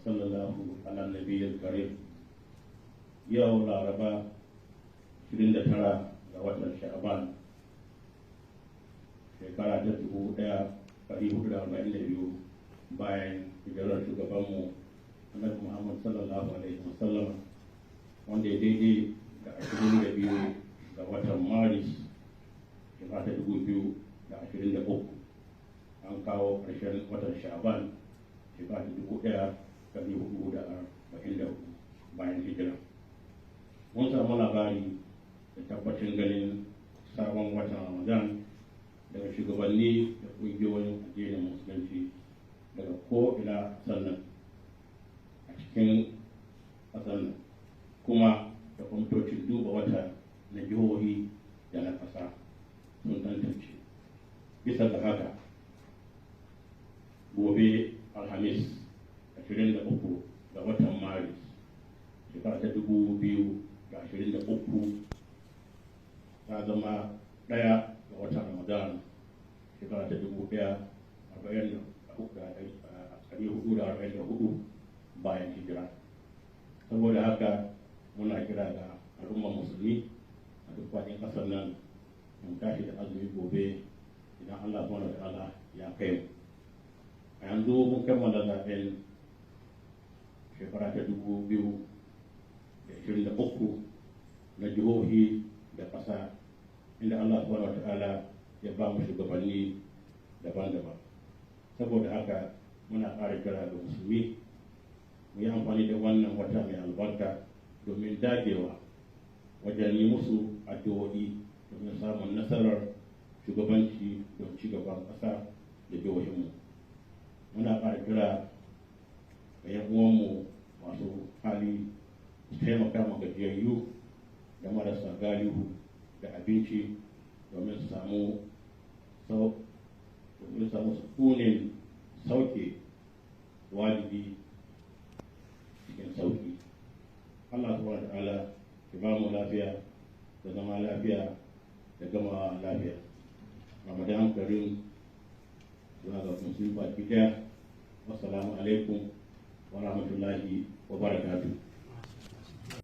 وصلى الله على النبي الكريم. Yau Laraba 29 ga watan Sha'aban, shekara ta 1442 bayan hijirar shugabanmu Annabi Muhammad sallallahu alaihi wasallam, wanda ya daidai da 22 ga watan Maris, shekara ta 2023. An kawo ƙarshen watan Sha'aban, shekara ta 1444 bayan hijira. Mun samu labari da tabbacin ganin sabon watan Ramadan daga shugabanni da ƙungiyoyin addinin Musulunci daga ko'ina, sannan a cikin ƙasar nan kuma da kwamitocin duba wata na jihohi da na ƙasa sun tantance. Bisa ga haka, gobe Alhamis 23 ga watan Maris, shekara ta 2023, ta zama 1 ga watan Ramadan, shekara ta 1444 bayan hijira. Saboda haka muna kira ga al'ummar Musulmi a duk faɗin ƙasar nan mun tashi da azumi gobe idan Allah subhanahu wa ta'ala ya kai mu. A yanzu mun kammala zaɓen shekara ta 2023 na jihohi da ƙasa, inda Allah subhanahu wa ta'ala ya ba mu shugabanni daban-daban. Saboda haka muna ƙara kira ga Musulmi mu yi amfani da wannan wata mai albarka domin dagewa wajen yi musu addu'o'i domin samun nasarar shugabanci don ci gaban ƙasa da jihohinmu. Muna ƙara kira ga 'yan uwanmu masu hali su taimaka ma gajiyayyu da marasa galihu da abinci domin samu sukunin sauke wajibi cikin sauki. Allah subhanahu wa ta'ala ya ba mu lafiya da zama lafiya da gama lafiya. Ramadan Karim zuwa ga Musulmi baki daya. Wassalamu alaikum wa rahmatullahi wa barakatuh.